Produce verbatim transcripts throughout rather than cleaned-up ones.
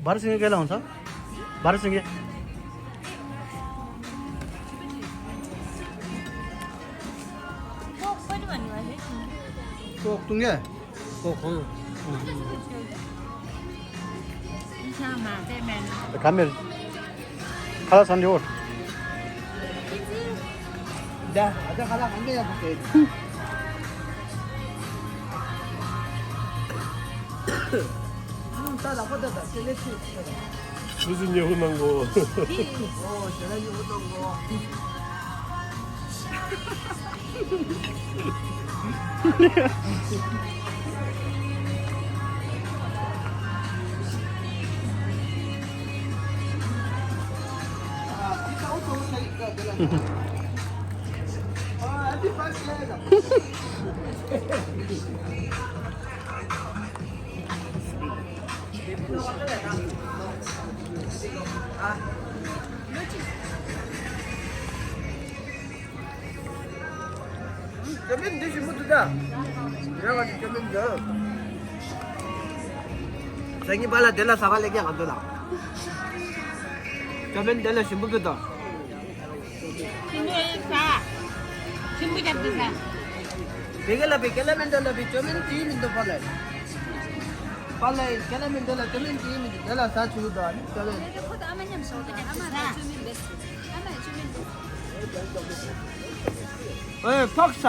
बारह सिंह के लाऊं था? बारह सिंह के? कोक तुंगे? कोक हो। कामेल। खाला संदे ओट। दा, अदा खाला संदे या पके। 무슨 여우 난 거. ཅོ་མིན་འདི་ཞིམ་པོ་འདུག་ད། རེ་བ་ཅིག་ཅོ་མིན་འདི། སང་ཉིན་པ་ལ་དེ་ལ་ཟ་བ་ལས་ཀྱང་ང་འདོད་ལ། ཅོ་མིན་དེ་ལ་ཞིམ་པོ་འདུག་ད། ཞིམ་པོ་ཡིན་ས། ཞིམ་པོ་རྒྱབ་འདུག་ས། དེ་ག་ལ་བི་ཀེ་ལ་མིན་འདི་ལ་བི་ཅོ་མིན་དེ་མིན་འདུག་པ་ལ། པ་ལ་ཀེ་ལ་མིན་འདི་ལ་ཅོ་མིན་དེ་མིན་འདུག་དེ་ལ་ཟ་ཆུ་འདུག་ཨ་ནི་ཅོ་མིན། ཁོ་ད་ཨ་མ་མཉམ་ཞོག་ད་ཨ་མ་ད་ཅོ་མིན་བེས་ཨ་མ་ཅོ་མིན་བེས། ཨེ་ཕོག་ས།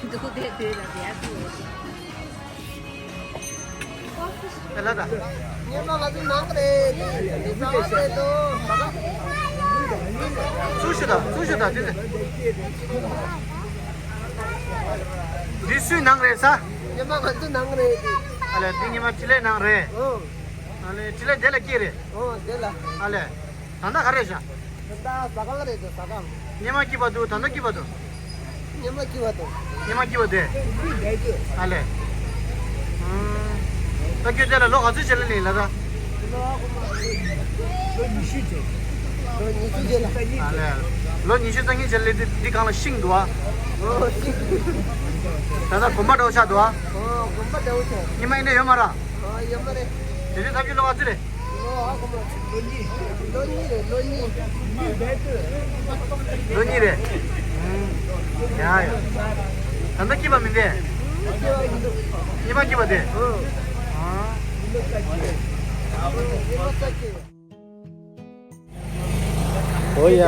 འདུག་དེ་དེ་ལ་དེ་ཡ་དུ། ཨེ་ལ་ད། ཉི་མ་ང་ཚོ་ནང་རེད། འདི་ཚང་མ་རེད་དོ། ཚུར་ཤོག་ད། ཚུར་ཤོག་ད། དེ་དེ། འདི་སུའི་ནང་རེད་ས། ཉི་མ་ང་ཚོ་ནང་རེད། ཨ་ལས་འདི་ཉི་མ་ཕྲིན་ལས་ནང་རེད། ཨོ། ཨ་ལས་ཕྲིན་ལས་དེ་ལ་སྐྱེས་རེད། ཨོ་དེ་ལ། ཨ་ལས། ད་ལྟ་ག་རེ་བྱ། ད་ལྟ་ཟ་ཁང་རེད་དོ་ཟ་ཁང་། སྙེ་མ་སྐྱིད་པ་འདུག་ད་ལྟ་སྐྱིད་པ་འདུག་སྙེ་མ་སྐྱིད་པ་འདུག་སྙེ་མ་སྐྱིད་པ་དེ། ཨ་ལས། ཨ་ལས། ད་ཁྱོད་དེ་ལ་ལོ་ག་ཚོད་བྱེད་ལ་ལས་ལ་ད། ལོ་ཉི་ཤུ་བྱེད། ལོ་ཉི་ཤུ་བྱེད་ལ། ཨ་ལས། ལོ་ཉི་ཤུ་རྩ་གཉིས་བྱེད་ལ་འདི་འདི་གང་ལ་ཤིང་འདུག་ཨ། ཨོ་ཤིང་། ད་ལྟ་དགོན་པ་འདྲ་བོ་ཆགས་འདུག་ཨ། ཨོ་དགོན་པ་འདྲ་བོ་ཆགས། སྙེ་མ་ཡིན་འདྲ་ཡོད་མ་ར། ཨོ་ཡོད་མ་རེད། དེ་དུས་ཐབས་ཇུས་ལོ་ག་ཚོད་རེད། ལོ་གཉིས་རེད་ལོ་གཉིས། ལོ་གཉིས་རེད། ཡ་ཡ། ད་ལྟ་སྐྱིད་པ་མིན་ཏེ། སྐྱིད་པ་མི་འདུག་སྙེ་མ་སྐྱིད་པ་དེ། ཨ། ཨོ་ཡ།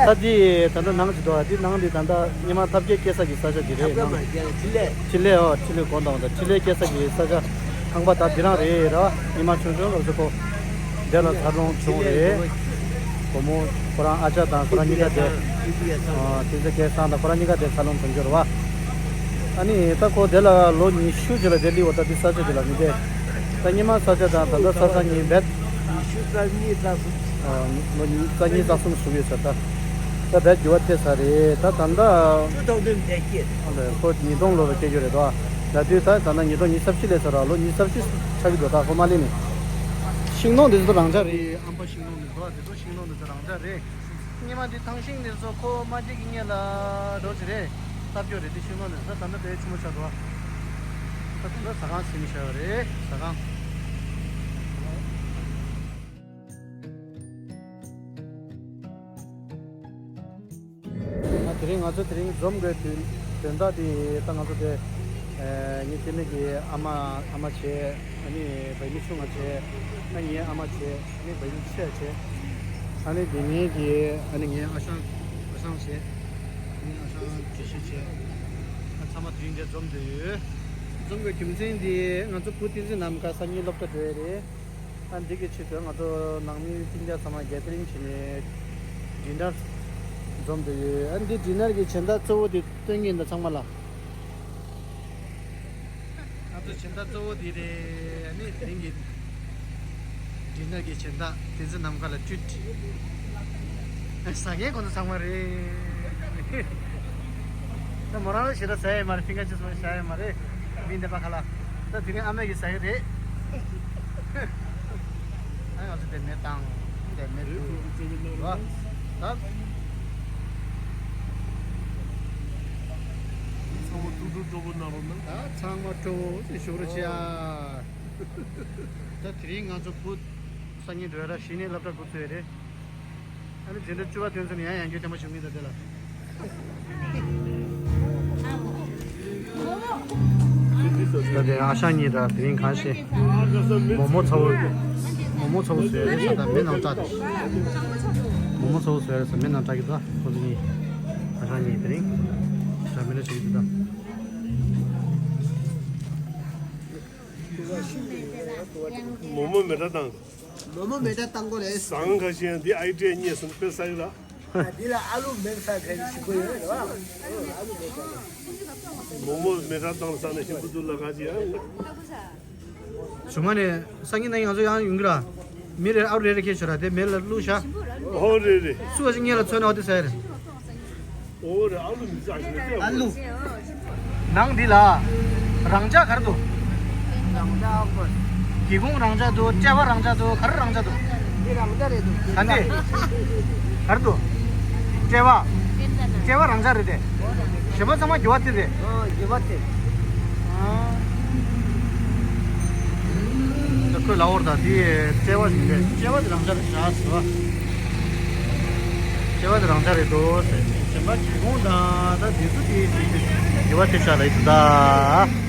ད་འདི་ད་ལྟ་ནང་ཅི་འདུག་འདི་ནང་འདི་ད་ལྟ་སྙེ་མ་ཐབ་ཀའི་སྐྱེ་ས་གི་ས་ཆ་འདི་རེད་ནང་། ཕྲིན་ལས་ཨོ་ཕྲིན་ལས་དགོན་དང་ད་ཕྲིན་ལས་སྐྱེ་ས་གི་ས་ཆ། ཁང་པ་ད་འདི་རང་རེད་ར། ཉི་མ་ཆུང་ཆུང་ལོ་ཟེར་ཁོ། དེ་ལ་འཚར་ལོངས་བྱུང་རེད། བུ་མོ་ཁོ་རང་ཨ་ཅག་དང་ཁོ་རང་གཉིས་ཀ་དེ། ཨ་དེ་ཚེ་སྐལ་བཟང་དང་ཁོ་རང་གཉིས་ཀ་དེ་འཚར་ལོངས་བྱུང་རྒྱུ་རེད་བ། ཨ་ནི་ད་ཁོ་དེ་ལ་ལོ་ཉི་ཤུ་ཅིག་ལ་དེ་སླེབས་པ་ད་དེ་ས་ཆ་དེ་ལ་མི་བསྡད། ད་ཉི་མ་ས་ཆ་དང་ད་ལྟ་ས་ཆ་གཉིས་རྦད། ཉི་ཤུ་རྩ་གཉིས་རྩ་གསུམ། ཨ་ལོ་ཉི་རྩ་གཉིས་རྩ་གསུམ་བཞུགས་ཡོད་ས་ད། ད་རྦད་འགྱུར་བ་ཐེབས་ས་རེད་ད་ད་ལྟ། ཁོ་ཉིས་སྟོང་ལོ་ལ་སྐྱེས་རྒྱུ་རེད་དོ། ད་དུས་ད་ད་ལྟ་ཉིས་སྟོང་ཉི་ཤུ་རྩ་བཞི་སླེབས་ས་ར་ལོ་ཉི་ཤུ་རྩ་བཞི་ཆགས་ཀྱི་འདུག་ད་ཁོ་མ་སླེབས་ནས། ཤིང་སྡོང་འདི་ཚོ་རང་འཇགས་རེད། ཨམ་པ་ཤིང་སྡོང་འདི་ཚོ་འདི་ཚོ་ཤིང་སྡོང་འདི་ཚོ་རང་འཇགས་རེད། སྙེ་མ་འདི་ཐང་ཤིང་འདི་ཚོ་ཁོ་མ་སྐྱེས་ཀྱི་སྔོན་ལ་འགྲོ་ཅི་རེད། ལྟ་སྐྱོ་རེད་འདི་ཤིང་སྡོང་འདི་ཚོ་ད་ལྟ་དཔེ་ཆེན་པོ་ཆགས་འདུག་ད་ད་ལྟ་ཟ་ཁང་ཟིན་བཞག་རེད་ཟ་ཁང་། དེ་རིང་ང་ཚོ་དེ་རིང་འཛོམས་དགོས་དོན་དོན་དག་དེ་ད་ང་ཚོ་དེ་ངའི་སྐྱེ་དམན་གྱི་ཨ་མ་ཨ་མ་བྱས། ཨ་ནི་བའི་མི་ཆུང་ང་བྱས། ཨ་ངའི་ཨ་མ་བྱས། ཨ་ནི་བའི་མི་ཆེ་བྱས། ཨ་ནི་དེ་ངའི་གི་ཨ་ནི་ངའི་ཨ་ཞང་ཨ་ཞང་བྱས། ཨ་ནི་ཨ་ཞང་དགེ་བཤེས་བྱས། ཨ་ཚང་མ་དེ་རིང་འདིར་འཛོམས་བསྡད་ཡོད། འཛོམས་དགོས་རྒྱུ་མཚན་དེ་ང་ཚོ་བུ་བསྟན་འཛིན་ནམ་མཁའ་སང་ཉིན་སློབ་གྲྭ་འགྲོ་ཡས་རེད། ཨ་འདི་གི་ཆེད་དུ་ང་ཚོ་ནང་མི་སྤུན་ཀྱག་ཚང་མ་གྷེ་དྷ་རིང་བྱས་ནས་ཌི་ནར་འཛོམས་བསྡད་ཡོད། ཨ་འདི་ཌི་ནར་གི་སྦྱིན་བདག་གཙོ་བོ་དེ་སྟོན་གྱི་ཡིན་ད་ཚང་མ་ལ། ང་ཚོ་སྦྱིན་བདག་གཙོ་བོ་དེ་རེད། ཨ་ནི་དེ་རིང་གི་ཌི་ནར་གྱི་སྦྱིན་བདག་བསྟན་འཛིན་ནམ་མཁའ་ལ་ཊྲིཊ། ཨ་ཟ་མཁན་ཁོང་ཚོ་ཚང་མ་རེད། ད་མོ་རང་ལ་ཞེ་དྲག་ཟ་ཡས་མ་རེད། ཕིང་ཀ་ཅིབ་སི་མ་ཟ་ཡས་མ་རེད། མི་འདི་པ་ཁ་ལ། ད་དེ་རིང་ཨ་མས་ཀྱིས་ཟ་གི་རེད། ཨ་ང་ཚོ་དེ་མེད་བཏང་། དེ་མེད་དུ་བ། ད་ཚང་མ་ ཐུགས་སྤྲོ་པོ་གནང་རོགས་གནང་། ད་ཚང་མ་སྤྲོ་པོ་ཞིག་ཞུ་རོགས་བྱེད་ཨ། ད་དེ་རིང་ང་ཚོ་བུ་སང་ཉིན་འགྲོ་ཡ་ར་གཞི་ནས་སློབ་གྲྭ་འགོ་ཚུགས་ཡ་རེད། ཨ་ནི་འཛིན་གྲྭ་བཅུ་པ་ཐོན་ཚུན་ཡང་ཡང་རྒྱུ་ཐེངས་མ་བྱུང་མིན་ད་དེ་ལ། ད་དེ་ཨ་ཞང་གཉིས་ར་དེ་རིང་གང་ཤེས། མོག་མོག་ཚ་བོ། མོག་མོག་ཚ་བོ་བཟོས་རེད་ས་ད་མེ་ནང་བཀྲ་དེ། མོག་མོག་ཚ་བོ་བཟོས་རེད་ས་མེ་ནང་བཀྲ་གི་ད་ཁོ་ཚོ་གཉིས། ཨ་ཞང་གཉིས་དེ་རིང་ཞག་མེ་ལ་ཞིག་གི་ད། མོག་མོག་མེ་སྲེག་བཏང་། མོག་མོག་མེ་སྲེག་བཏང་གོ་རེད། ཟངས་ཁ་ཤས་འདི་ཨའི་ཏྲེ་རྙེད་སོང་དཔེ་ས་ཡི་ལ། ཨ་འདི་ལ་ཨ་ལུ་མེ་སྲེག་ཁ་ཞིག་གོ་ཡོད་རེད་བ། ཨ་ལུ་མེ་སྲེག་ཁ། མོག་མོག་མེ་སྲེག་བཏང་ས་ནས་ཤིན་པོ་ཏུ་ལ་ཁ་ཅི་ཡང་། བྱུང་བ་ནས་སང་ཉིན་ནས་ང་ཚོ་ཡང་ཡོང་གི་ར། མི་རེ་ཨ་རུ་རེ་རེ་ཁྱེར་ཤོག་ར་དེ་མེ་ལ་བླུགས་ཤག་ཨོ་རེད་རེད། སུ་བ་ཞིག་ངེད་ལ་མཚོན་ན་ཨོ་དེ་ཟེར། ཨོ་རེད་ཨ་ལུ་མི་ཟ་ཞིག་ཨ་ལུ། ནང་འདི་ལ་རང་འཇགས་ག་རེ་འདུག་རང་འཇགས་ཨོ་གོ། སྒེའུ་ཁུང་རང་འཇགས་འདུག་དཔྲལ་བ་རང་འཇགས་འདུག་ག་རེ་རང་འཇགས་འདུག་འདི་རང་འཇགས་རེད་འདུག་ད་འདི་ག་རེ་འདུག་དཔྲལ་བ། དཔྲལ་བ་རང་འཇགས་རེད་དེ། གཞན་པ་ཚང་མ་འགྱུར་བ་ཐེབས་རེད། ཨོ་འགྱུར་བ་ཐེབས། ཨ། ད་ཁོས་ལབ་པ་རེད་ད་དེ་དཔྲལ་བ་ཞིག་རེད། དཔྲལ་བ་དེ་རང་འཇགས་རེད་ཤག་ཟེར་བ། དཔྲལ་བ་དེ་རང་འཇགས་རེད་འདུག་ཟེར། གཞན་པ་སྒེའུ་ཁུང་དང་ད་དེ་ཚོ་དེ་དེ་དེ་དེ་བ་ཐེབས་ཤག་ལབ་ཡོད་འདུག་ད།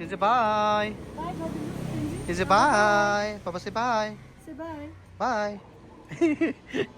Kenzie, bye. Bye, Bobby. Kenzie, bye. Papa, say bye. Say bye. Bye.